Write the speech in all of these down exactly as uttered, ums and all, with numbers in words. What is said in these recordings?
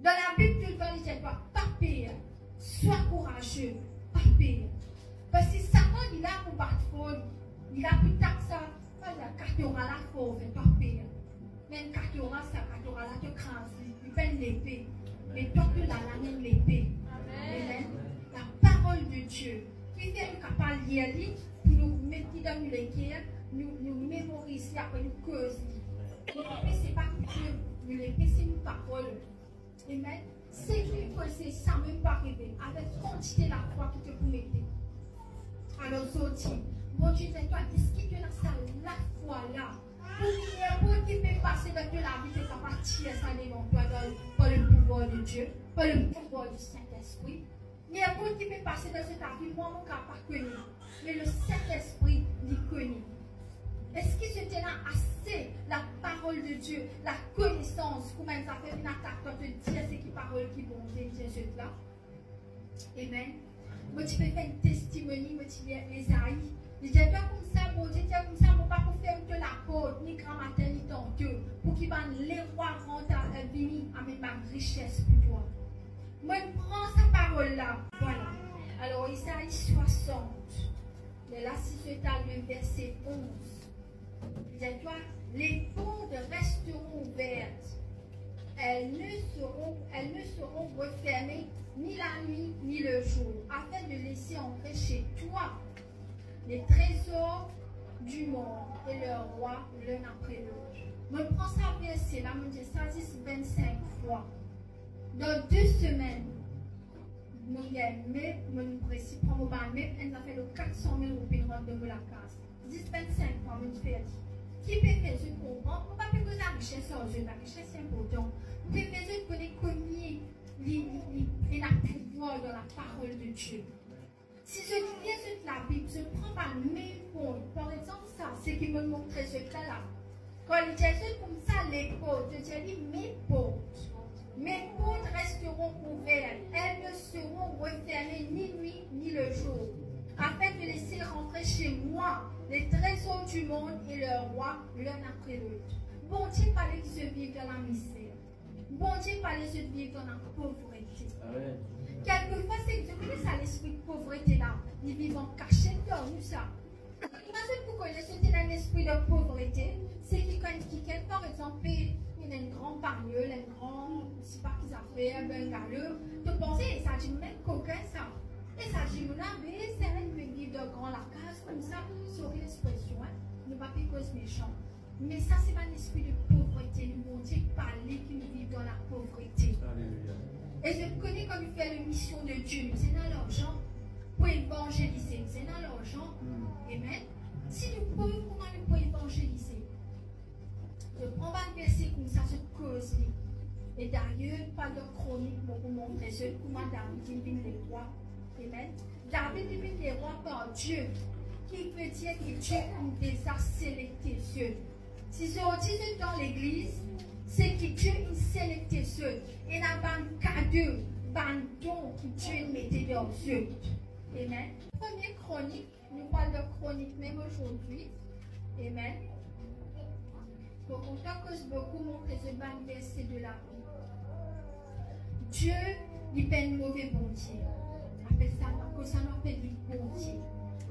Dan Labib toultan li dir twa, pa per, swa kouraze, pa per. Parski Satan li la pou bat for, li la pou tak sa, sa katora la for, fer pa per. Mem katora sa, katora la to kraz li, li pena lepe. Me twa to la, la mem lepe. Amen. Laparol de Die. Kifer nou kapav lir li, pou nou met li dan nou leker, nou, nou memoriz li, apre nou koz li. Nou lepe se pa koutim, nou lepe se nou parol. Amen. Seki li koze, sa mem pa arive, avek kantite lafwa ki to pou mete. Alor, zordi, Bondie dir twa, eski to ena sa lafwa la? Pou ki ninport ki pe pase dan to lavi, to kapav tir sa devan twa dan, par le pouvoir de Dieu, par le pouvoir du Saint-Esprit. Ninport ki pe pase dan to lavi, mwa, mo kapav pa kone, me le Saint-Esprit, li kone. Eski to ena ase laparol de Die, lakonesans, kouma enn zafer vinn atak twa, to dir seki parol ki Bondie dir zot la? Amen. Mo ti pe fer enn testimoni, mo ti lir Ezai. Li dir twa koumsa, Bondie dir koumsa, mo pa pou ferm to laport, ni gramatin, ni tanto, pou ki bann lerwa rant a, eh, vini, amenn bann rises pou twa. Mo pran sa parol la. Vwala. Alor, Ezai swasant. Me la, si zot al lir verse onz. Li dir twa, les portes resteront ouvertes. Elles ne seront, elles ne seront refermées ni la nuit ni le jour, afin de laisser entrer chez toi les trésors du monde et leurs rois l'un après l'autre. Mo pran sa verse la, mo dir sa zis vinn-sink fwa. Dan de semenn, mo gagn meb, mo resi pran mo bann meb, enn zafer lor kat san mil roupi rant dan mo lakaz. Zis vinn-sink fwa mo fer li. Ki pe fer zot konpran, mo pa pe koz larises ar zot, larises inportan. Mo pe fer zot kone komie li, li, li, li ena pouvwar dan laparol de Die. Si zot lir zot Labib, zot pran bann mem port. Par exanp, sa, seki mo montre zot la, la. Kan li dir zot koumsa, les portes, zot dir li, mes portes. Mes portes resteront ouvertes, elles ne seront refermées ni nuit ni le jour, afin de laisser rentrer chez moi les trésors du monde et leurs rois l'un après l'autre. Bondie pa le ki zot viv dan lamizer. Bondie pa le zot viv dan lapovrete. Amen. Kelkefwa, seki zot kone sa lespri povrete la, li viv an kasiet dan nou sa. Kouma zot pou kone zot ena enn lespri de povrete? Seki kan kikenn, par exanp, pe ena enn gran bagnol, enn gran, mo sipa ki zafer, bungalow, to panse, e sa dimoun enn kokin sa. E sa dimoun la, be, sa enn pe viv dan gran lakaz koumsa, sori lexpresion, hein, nou pa pe koz mesan. Me sa se bann lespri de povrete, nou Bondie pa le ki nou viv dan lapovrete. Aleluya. E zot kone kan nou fer lemision de Die, nou bizin larzan pou evanzelize, nou bizin larzan. Hmm. Amen. Si nou pov, kouma nou pou evanzelize? Zot pran bann verse koumsa, zot koz li. E dayer, pa dan Kronik, mo pou montre zot kouma David inn vinn lerwa. Amen. David inn vinn lerwa par Die, ki vedir ki Die inn deza selekte zot. Si zordi zot dan legliz, seki Die inn selekte zot, ena bann kado, bann don ki Die inn mete dan zot. Amen. Premie Kronik, nou parl de Kronik mem azordi. Amen. Mo kontan koz boukou, montre zot bann verse de la Die, li pa enn move Bondie. Apel sa, akoz sa nou apel li Bondie.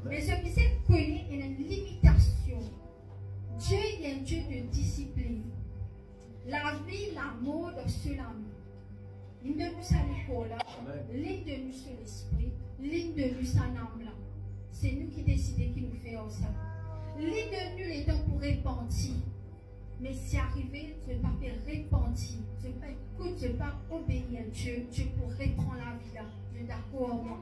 Me zot bizin kone ena enn limitasion. Die, li enn Die de disiplinn. Lavi, lamor dan so lame. Linn donn nou sa lekor la, amen, linn donn nou so lespri, linn donn nou sa nam la. Se nou ki deside ki nou fer sa. Linn donn nou letan pou repanti. Me si arive, zot pa pe repanti, zot pa ekout, zot pa obeir Die, Die pou repran lavi la. Zot dakor ar mwa?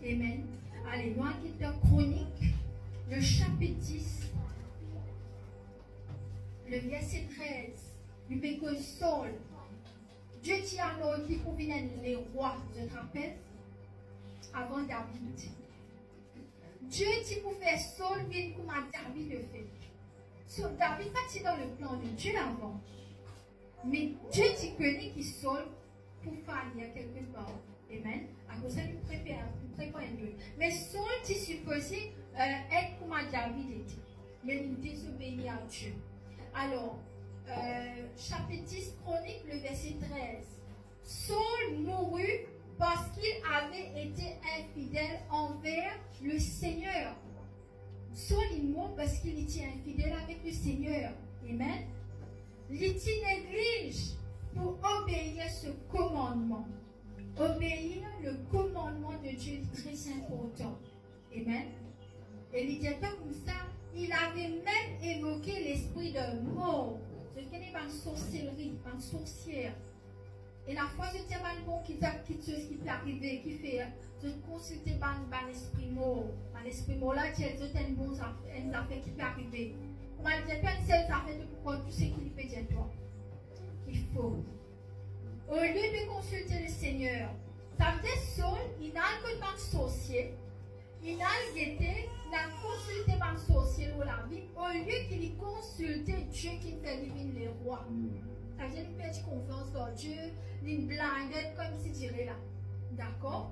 Amen. Ale, nou al get dan Kronik, le sapit dis, le verse trez, nou pe koz Saul. Die ti anons ki pou vinn enn lerwa, zot rapel, avan David. Die ti pou fer Saul vinn kouma David le fer. So, David pa ti dan le plan de Die avan. Me Die ti kone ki Saul pou falir kelkepar. Amen. Akoz sa, li prepar, li prepar enn lot. Me Saul ti sipoze, euh, et kouma David ete. Me li dezobeir a Die. Alor, euh, sapit dis Kronik, le verse trez. mouri parski li ti infidel anver Lesegner. Saul inn mor parski li ti infidel avek Lesegner. Amen. Li ti negliz pou obeir so komannman. Obeir le komannman de Die, li tre inportan. Amen. E li dir twa koumsa, il avait même évoqué l'esprit de mort. Zot kone bann sorselri, bann sorsier. E lafwa zot dir bann bon ki, kiksoz ki pe arive, kifer zot konsilte bann, bann lespri mor. Bann lespri mor la dir zot enn bon zaf-, enn zafer ki pe arive. Kouma li dir twa enn sel zafer, to pou krwar tou seki li pe dir twa. Il faut. Au lieu de consulter Lesegner, savedir Saul, li al kot bann sorsier, li al gete, li al konsilte bann sorsier lor lavi, olie ki li konsilte Die ki fer li vinn lerwa. Savedir li perdi konfians dan Die, li blinded koumsi dire la. Dakor?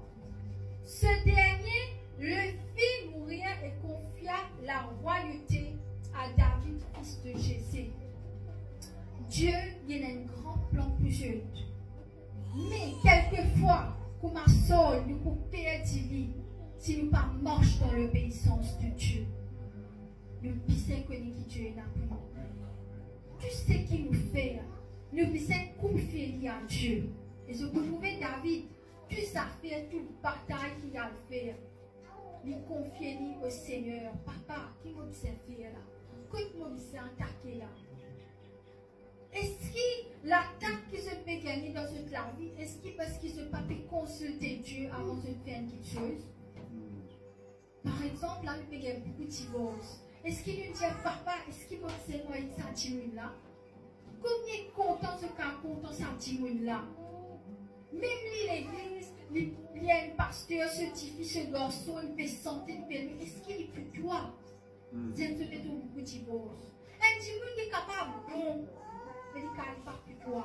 Ce dernier le fit mourir et confia la royauté à David, fils de Jessé. Die ena enn gran plan pou zot. Me kelkefwa, kouma Saul, nou pou perdi li si nou pa mars dan lobeisans de Die. Nou bizin kone ki Die ena pou nou. Tou seki nou fer, nou bizin konfie li a Die. E zot pou trouve David, tou zafer, tou batay ki li al fer, li konfie li o Segner. Papa, ki mo bizin fer la? Kot mo bizin atake la? Eski latak ki zot pe gagne dan zot lavi, eski parski zot pa pe konsilte Die avan zot fer enn kiksoz? Par exanp, la, nou pe gagn boukou divors. Eski nou dir, "Papa, eski mo bizin mari sa dimoun la?" Konbien kontan zot kapav kontan sa dimoun la? Mem li legliz, li, li enn paster, so tifi, so garson, li pe sante, li pe lwe, eski li pou twa? Hmm. Zot met boukou divors. Enn dimoun ki kapav bon, me li kapav pa pou twa.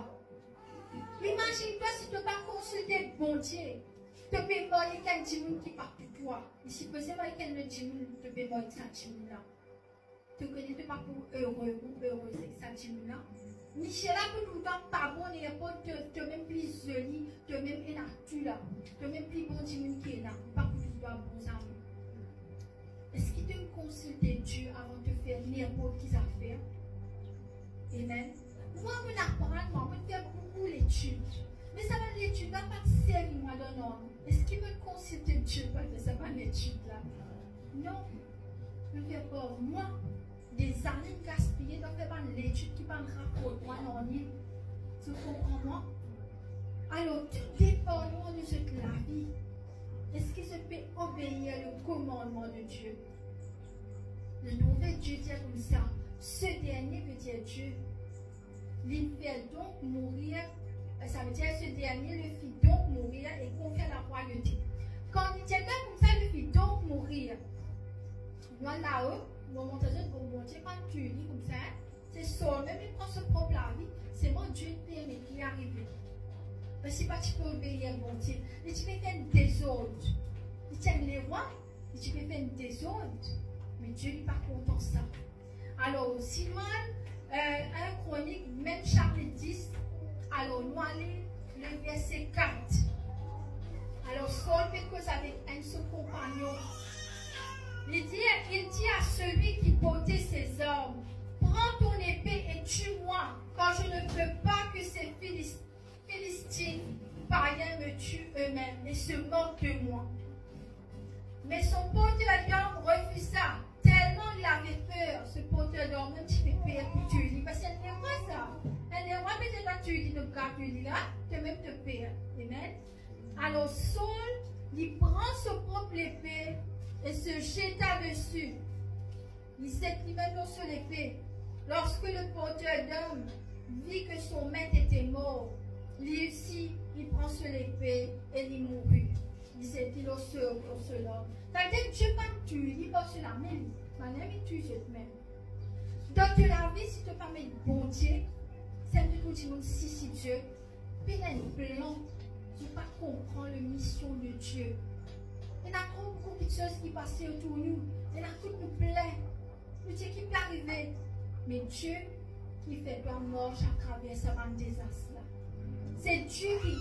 Imazinn twa si to pa konsilte Bondie, to pe marye ek enn dimoun ki pa pou twa. Li sipoze marye ek enn lot dimoun, to pe marye ek sa dimoun la. To kone to pa pou ere ou erez ek sa dimoun la. Misie la pou toutan pa bon, ninport, to, to mem pli zoli, to mem ena tou la, to mem pli bon dimoun ki ena, pa pou toutan bon zame. Eski to konsilte Die avan to fer ninport ki zafer? Amen. Mwa, mo aprann, mwa, mo fer boukou letid. Me sa bann letid la pa ti servi mwa dan nanye. Eski mo konsilte Die pou fer sa bann letid la? Non. Mo fer par mwa, dezane gaspiye dan fer bann letid ki pa raport mwa nanye. Zot konpran mwa? Alor, tou depandan de zot lavi, eski zot pe obeir le komannman de Die? Le nom de Die dir koumsa, ce dernier veut dire Dieu. Li fer donk mourir, euh, savedir ce dernier le fit donc mourir et confia la royauté. Kan li dir koumsa, le fit donc mourir. Mwa lao, mo montre zot, bon, Bondie pa touy li koumsa, hein. Se Saul mem, li pran so prop lavi, selman Die permet li arive. Parski li pa ti pe obeir Bondie. Li ti pe fer enn dezord. Li ti enn lerwa, li ti pe fer enn dezord. Me Die, li pa kontan sa. Alor, si nou al, euh, enn Kronik, mem sapit dis, alor nou al lir le verse kat. Alor, Saul pe koz avek enn so konpagnon. Li dir, il dit à celui qui portait ses armes, "Prends ton épée et tue-moi, car je ne veux pas que ces Philis-, Philistins païens me tuent eux-mêmes et se moquent de moi." Mais son porteur d'armes refusa, tellement il avait peur. So porter d'arm mem ti pe per pou touy li, parski enn lerwa sa. Enn lerwa petet touy li, nou gard li la, to mem to per. Amen. Alor Saul, li pran so prop lepe e se zeta desi. Li zet limem lor so lepe. Lorsque le porteur d'armes vit que son maître était mort, lui aussi, il prend son épée et il mourut. Li zet li lor so, lor so larm. Savedir Die pa touy li par so lame li, bann-la inn touy zot mem. Dan to lavi, si to pa met Bondie, sa vedir to dimoun sisi Die, pena enn plan, zot pa konpran le mission de Die. Ena tro boukou kiksoz ki pase otour nou, ena kot nou plin, nou dir ki pe arive. Me Die ki fer twa mars atraver sa bann dezas la. Se Die ki